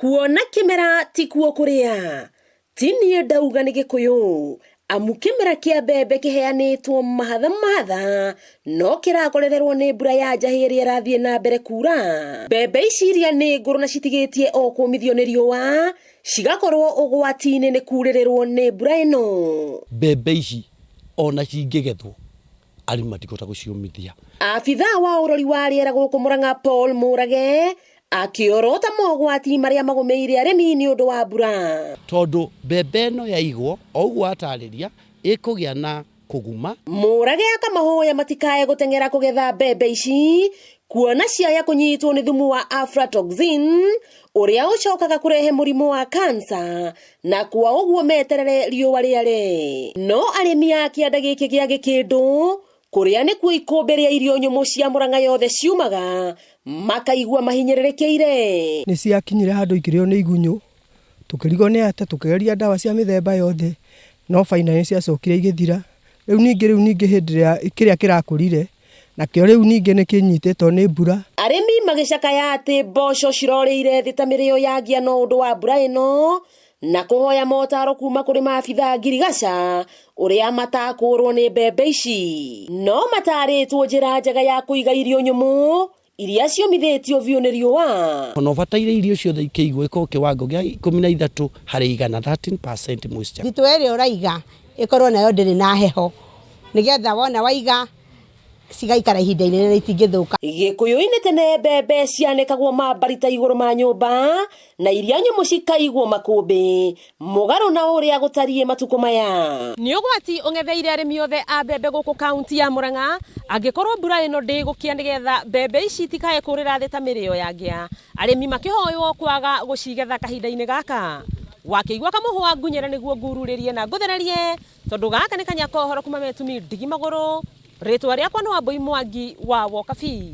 Kuona kĩmera tikuo kũrĩa ti niĩ ndauga nĩ Gĩkũyũ, amu kĩmera kĩa mbembe kĩheanĩtwo mahatha mahatha no kĩrakorererwo nĩ mbura ya njahĩ ĩrĩa ĩrathiĩ na mbere kura. Mbembe ici iria nĩ ngũrũ na citigĩtie o kũmithio nĩ riũa cigakorwo ũgwati-inĩ nĩ kurĩrĩrwo nĩ mbura ĩno. Mbembe ici ona cingĩgethwo arĩmi matikũhota gũciũmithia. Abithaa wa ũrori wa rĩera gũkũ Murang'a Paul Mũrage akĩorota mogwati marĩa magũmĩire arĩmi nĩ ũndũ wa mbura. Tondũ mbembe ĩno yaigwo o ũguo atarĩria ĩkũgĩa na kũguma. Mũrage akamahoya matikae gũteng'era kũgetha mbembe ici kuona ciaya kũnyitwo nĩ thumu wa aflatoxin ũrĩa ũcokaga kũrehe mũrimũ wa kansa na kwa ũguo meterere riũa rĩare. No arĩmi a kĩanda gĩkĩ gĩa Gĩkĩndũ kũrĩa nĩkuo ikũmbĩ rĩa irio nyũmũ cia Murang'a yothe ciumaga makaigua mahinyĩrĩrĩkĩire. Nĩ ciakinyire handũ ikĩrĩo nĩ igunyũ, tũkĩrigwo nĩ atĩa, tũkĩgeria ndawa cia mĩthemba yothe, no finally nĩ ciacokire igĩthira. Rĩu ningĩ hĩndĩ ĩrĩa kĩrĩa kĩrakũrire, nakĩo rĩu ningĩ nĩ kĩnyitĩtwo nĩ mbura. Arĩmi magĩcakaya atĩ mboco cirorĩire thĩ ta mĩrĩo ya ngia no ũndũ wa mbura ĩno na kũhoya motaro kuma kũrĩ maabithaa ngirigaca ũrĩa matakũrwo nĩ mbembe ici. No matarĩtwo njĩra njega ya kũiga irio nyũmũ iria ciũmithĩtio biũ nĩ riũa. Ona ũbataire irio ciothe ikĩigwo ĩkorwo kĩwango gĩa 13% 13% moisture. Thitoo ĩrĩa ũraiga ĩkorwo nayo ndĩrĩ na heho nĩgetha wona waiga cigaikara ihinda inene na itingĩthũka. Gĩkũyũ-inĩ tene mbembe cianĩkagwo mambarita igũrũ ma nyũmba na iria nyũmũ cikaigwo makũmbĩ mũgarũ na ũrĩa gũtariĩ matukũ maya. Nĩ ũgwati ũng'etheire arĩmi othe a mbembe gũkũ kaunti ya Murang'a angĩkorwo mbura ĩno ndĩgũkia nĩgetha mbembe ici itikae kũrĩra thĩ ta mĩrĩo ya ngĩa. Arĩmi makĩhoywo kwaga gũcigetha kahinda-inĩ gaka. Wakĩigua kamũhwa ngunyĩra nĩguo ngururĩrie na ngũthererie tondũ gaka nĩ kanya kohoro kuma metumi ndigi magũrũ. Rĩtwa rĩakwa nĩ Wambui Mwangi wa Wokabi.